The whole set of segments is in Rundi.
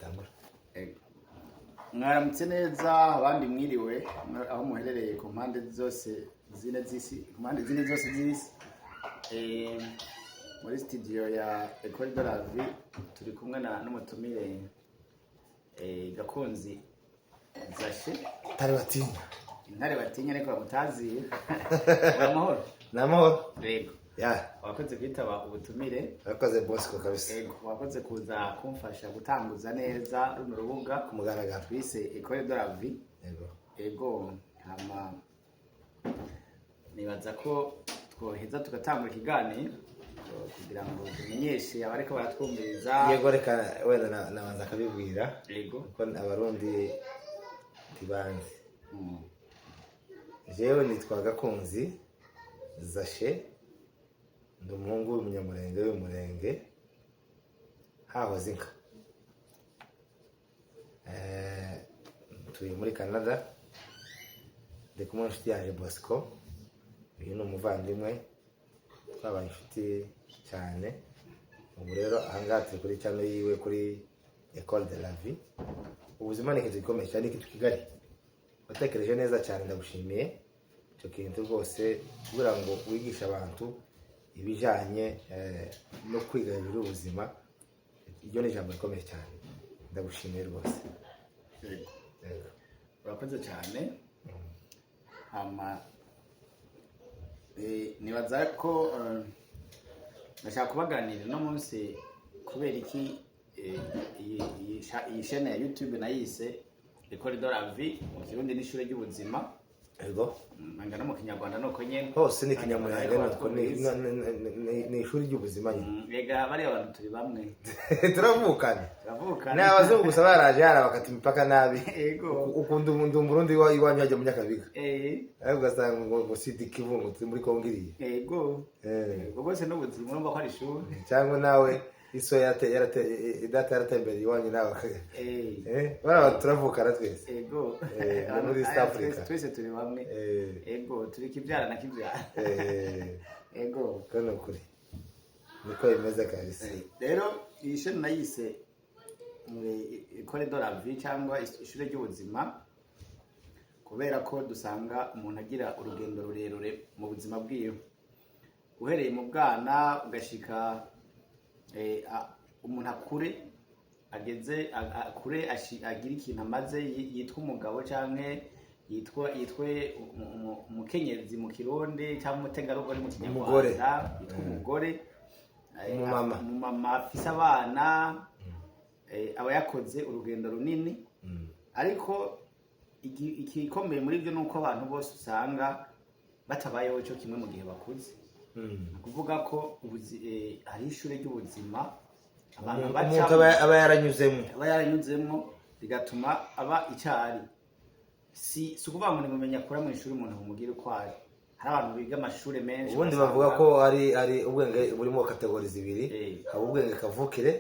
Tangura. Ego. Mwaramutse neza, abandi mwiriwe, aho muherereye ku mpande zose zine z'isi, ku mpande zine zose z'isi. Muri studio ya Ecole de la Vie turi kumwe na n'umutumire Gakunzi Zashe. Tari batinya. Intare batinya ariko bamutaziye. Amahoro? Ni amahoro. Yego. Ya. Wakoze kwitaba ubutumire. Urakoze, Bosco, kabisa. Yego, wakoze kuza kumfasha gutanguza neza runo rubuga ku mugaragaro twise Ecole de la Vie. Yego. Ego, hama nibaza ko twoheza tugatangura ikiganiro kugira ngo tumenyeshe abariko baratwumviriza. Yego, reka wenda nabanza akabibwira kuko Abarundi ntibanzi. Jewe nitwa Gakunzi Zashe, ndi umuhungu w'umunyamurenge, w'umurenge hahoze inka. Ntuye muri Canada, ndi kumwe n'inshuti yanjye Bosco. Uyu ni umuvandimwe, twabaye inshuti cyane. Ubu rero ahangaha turi kuri channel yiwe, kuri Ecole de la Vie. Ubuzima ni ikintu gikomeye cyane, ni ikintu kigari. Watekereje neza cyane, ndagushimiye icyo kintu rwose, kugira ngo wigishe abantu ibijyanye no kwiga hejuru y'ubuzima. Iryo ni ijambo rikomeye cyane, ndagushimiye rwose. Yego. Yego. Urakoze cyane. Hama nibaza ko ndashaka kubaganira uno munsi kubera iki iyi chaîne ya YouTube nayise Ecole de la Vie, mu Kirundi n'ishure ry'ubuzima. Nanga no mu Kinyarwanda nuko nyene. Hose ni Kinyamurenge, nuko ni ishuri ry'ubuzima nyine. Ega bariya bantu turi bamwe. Turavukana. Turavukana. Ni abazungu gusa baraje hara bakata imipaka nabi. Ukunda umuntu Umurundi iwanyu hajya mu Nyakabiga, ariko ugasanga ngo Sud Kivu, ngo turi muri Kongo iriya. Ubwo bwose n'ubuzima, urumva ko ari ishuri. Cyangwa nawe iso yarate data yaratembereye iwanyu nawe bariya turavukana twese. Ni muri East Aya, Africa. Twese turi bamwe. Ego, turi kibyara na kibyara. Ego. Ko ni ukuri, niko bimeze kabisa. Rero iyi chaîne nayise Ecole de la Vie cyangwa ishure ry'ubuzima, kubera ko dusanga umuntu agira urugendo rurerure mu buzima bwiwe, uhereye mu bwana ugashika umuntu akure, ageze akure, agira ikintu amaze, yitwa umugabo canke yitwe umukenyezi mu Kirundi cyangwa umutegarugori mu Umugore. Kinyarwanda, yitwa umugore. Umumama. Umumama afise abana, aba yakoze urugendo runini. Ariko igikomeye muri byo ni uko abantu bose usanga batabayeho cyo kimwe mu gihe bakuze. Ni ukuvuga ko hari ishure ry'ubuzima abantu umuntu bacamo, aba yaranyuzemo. Aba yaranyuzemo, bigatuma aba icyo ari. Si ukuvuga ngo ni akura mu ishuri umuntu bumubwire uko ari. Hari abantu biga amashuri menshi, Ubundi ugasanga- bavuga ko ari ubwenge burimo catégories zibiri. Haba ubwenge kavukire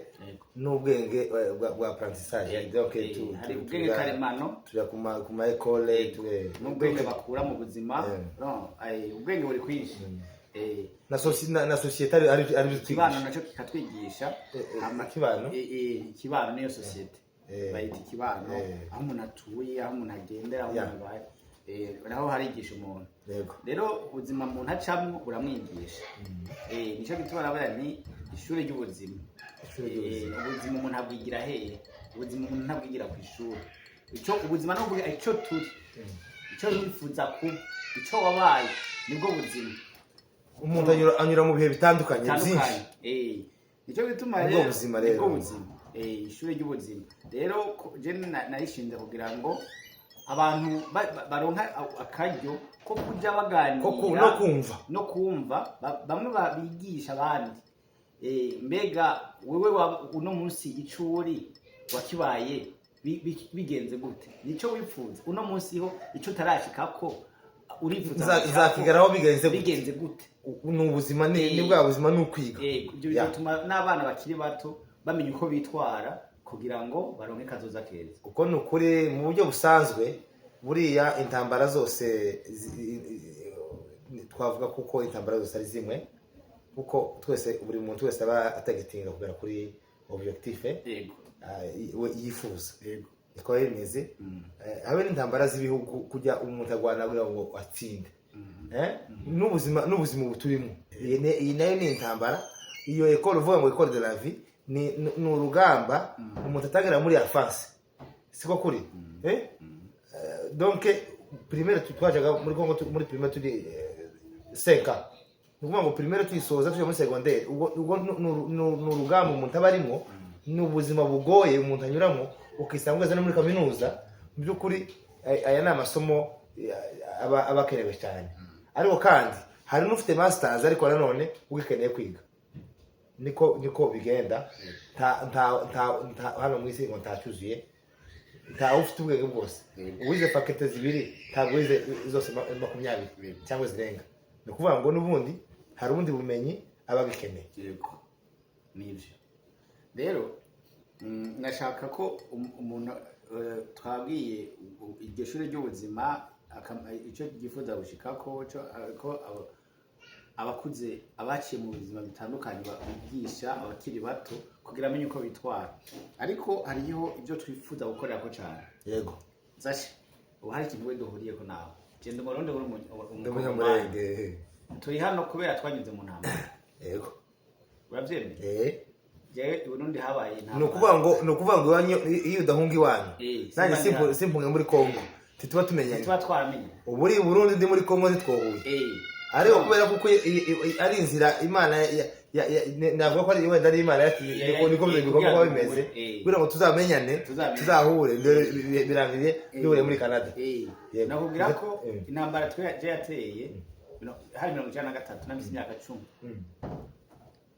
n'ubwenge bwa apprentissage. Donc, Hari ubwenge karemano tuja ku ma école n'ubwenge bakura mu buzima. No, ubwenge buri kwinshi. Na société ari byo Ikibano twigisha. nacyo kikatwigisha. Ikibano? Ikibano niyo société. Bayita ikibano, aho umuntu atuye, aho umuntu agendera, aho umuntu abaye. Naho harigisha umuntu. Rero ubuzima umuntu acamwo buramwigisha. Nico gituma navuga ni ishuri ry'ubuzima. Ishuri ry'ubuzima. Ubuzima umuntu abwigira hehe? Ubuzima umuntu ntabwigira ku ishuri. Ico ubuzima no kuvuga ico turi, ico wifuza kuba, ico wabaye, nibwo buzima. Umuntu anyura mu bihe bitandukanye byinshi. Bitandukanye. Nico gituma Nibwo rero buzima rero. Nibwo buzima. Ishuri ry'ubuzima rero je narishinze kugira ngo abantu baronka akaryo ko kuja baganira No kumva. No kumva bamwe bigisha abandi. Mbega wewe uno munsi ico uri wakibaye bigenze gute? Nico wifuza uno munsi ho, ico utarashikako urifuza gushikako, Nzakigeraho bigenze gute? Bigenze gute? Ni ubuzima, ni bwa buzima, ni ukwiga. Ibyo bigatuma n'abana bakiri bato bamenya uko bitwara kugira ngo baronke kazoza keza. Uko ni ukuri. Mu buryo busanzwe buriya intambara zose twavuga kuko intambara zose ari zimwe, kuko twese, buri muntu wese aba atagitinga kugera kuri objectif Yego. We yifuza. Niko biba bimeze. Habe n'intambara z'ibihugu, kujya umuntu arwana kugira ngo atsinde. N'ubuzima ubu turimo, iyi nayo ni intambara. Iyo école uvuga ngo école de la vie ni urugamba umuntu atangira muri enfance, siko kuri? Donc primaire twajaga muri Congo, muri primaire turi 5 ans, ni ukuvuga ngo primaire tuyisoza tujya muri secondaire. Ubwo ni urugamba umuntu aba arimo, ni ubuzima bugoye umuntu anyuramo, ukisanga ugeze no muri kaminuza. Mu by'ukuri aya ni amasomo aba akenewe cyane, ariko kandi hari n'ufite masters ariko nanone ugikeneye kwiga. Niko bigenda. Nta hano mu isi ngo ntacyuzuye, nta ufite ubwenge bwose. Uwize faculté zibiri ntabwo wize zose 20 cyangwa zirenga. Ni ukuvuga ngo n'ubundi hari ubundi bumenyi aba agikeneye. Yego, nibyo. Rero nashaka ko umuntu twabwiye iryo shuri ry'ubuzima icyo ryifuza gushikako ko abakuze abaciye mu buzima bitandukanye bigisha abakiri bato kugira amenye uko bitwara, ariko hariho ibyo twifuza gukorera ko cyane. Zashe, ubu hari ikintu we duhuriyeko nawe. Genda Umurundi, uri Ndi Umunyamurenge. Turi hano kubera twanyuze mu ntambara. Urabyemeye? Eh. Jewe i Burundi habaye intambara. Ni ukuvuga ngo iwanyu iyo udahunga iwanyu, nanjye simba simpunge muri Kongo, ntituba tumenyanye. Tuba twaramenye. Ubu uri i Burundi, ndi muri Kongo, ntitwohuye. Ariko kubera kuko ari inzira Imana navuga ko ari wenda ari Imana niko bigomba kuba bimeze kugira ngo tuzamenyane, Tuzamenyane. tuzahure. Dore birangiye duhuriye muri Canada. Yego. Nakubwira ko intambara twe je yateye hari 93, nafise imyaka 10.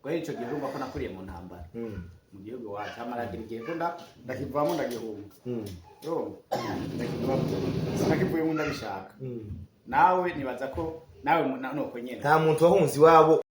Guhera ico gihe urumva ko nakuriye mu ntambara mu gihugu iwacu, hamaragira igihe ko ndakivamo, ndagihunga. Urumva, ndakivamo, sinakivuyemo ndabishaka. Nawe nibaza ko nawe nuko nyene. Nta muntu wahunze iwabo.